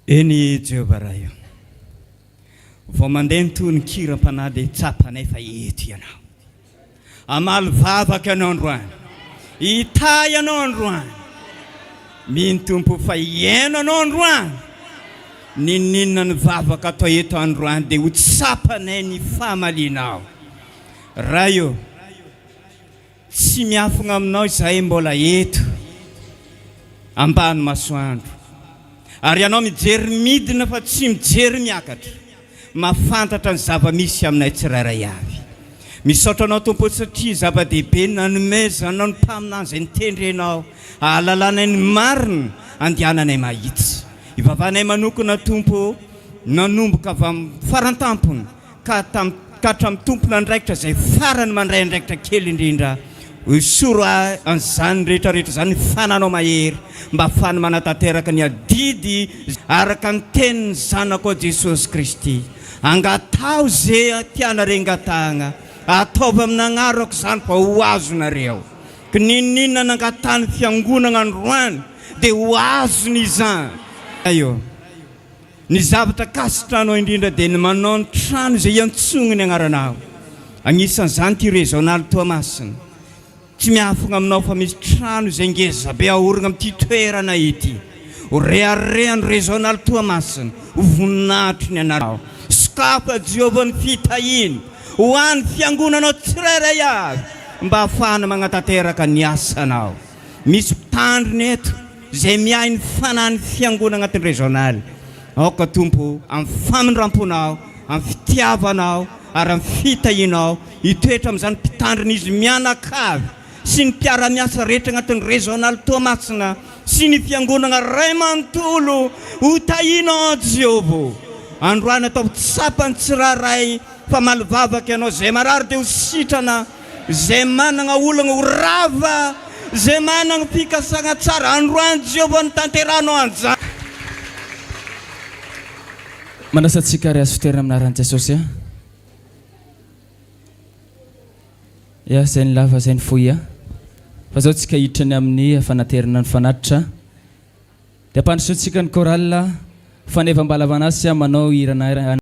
Eny Jehovah Ray ô. Vao mandeha ny tonon-kiram-panahy dia tsapanay fa eto Ianao. Hamaly vavaka Ianao androany. Hitahy Ianao androany. Mino Tompo fa hihaino Anao androany. N'inon'inona ny vavaka atao eto androany dia ho tsapanay ny famalianao. Ray ô. Tsy miafina aminao izahay mbola eto ambany masoandro ary ianao mijery midina fa tsy mijery miakatra, mahafantatra ny zava-misy aminay tsirairay avy. Misaotra anao Tompo satria zava-dehibe ny nanomezanao ny mpaminany izay nitendrenao hahalalanay ny marina andehananay mahitsy. Ivavahanay manokana Tompo nanomboka avy amin'ny farantampony ka ka hatramin'ny tompon'andraikitra izay farany mandray andraikitra kely indrindra, hosoro an'izany rehetra rehetra izany ny fananao mahery mba hahafahany manatanteraka ny adidy araka ny tenin'ny Zanakao Jesosy Kristy. Angataho ze tianareo angatahagna, ataovy amin'agnarako izany fa ho azonareo. K'n'inon'inona nangatahan'ny fiangonagna androany dia ho azony izany. Ny zavatra ankasitranao indrindra dia ny manao ny trano izay iantsoagna ny agnaranao. Agnisan'izany ity Rezionaly Toamasina. Tsy miafogna aminao fa misy trano izay ngeza be ahorigna amin'ity toerana ity. Ho reharehan'ny Rezionaly Toamasina, ho voninahitry ny anaranao. Sokafa Jehovah ny fitahiana ho an'ny fiangonanao tsirairay avy mba hahafahana magnatanteraka ny asanao. Misy mpitandrina eto izay miahy ny fanahin'ny fiangonana agnatin'ny rezionaly. Aoka Tompo amin'ny famindramponao, amin'ny fitiavanao ary amin'ny fitahianao hitoetra amin'izany mpitandrina izy mianakavy sy ny mpiara-miasa rehetra agnatin'ny rezionaly Toamasina sy ny fiangonana ray manontolo. Ho tahianao Jehovah. Androany ataovy tsapan'ny tsirairay fa malivavaka ianao. Izay marary dia ho sitrana. Izay managna olagna ho rava, izay managna fikasagna tsara, androany Jehovah no tanterahanao an'izany. Manasa antsika ary azo fiterina amin'ny anaran'i Jesosy a. Ya, zay ny lava, zay ny fohy a. Fa zao tsika hiditra ny amin'ny fanaterana ny fanatitra. Dia ampandrosoantsika ny chorale Faneva Ambalavanasy manao hira.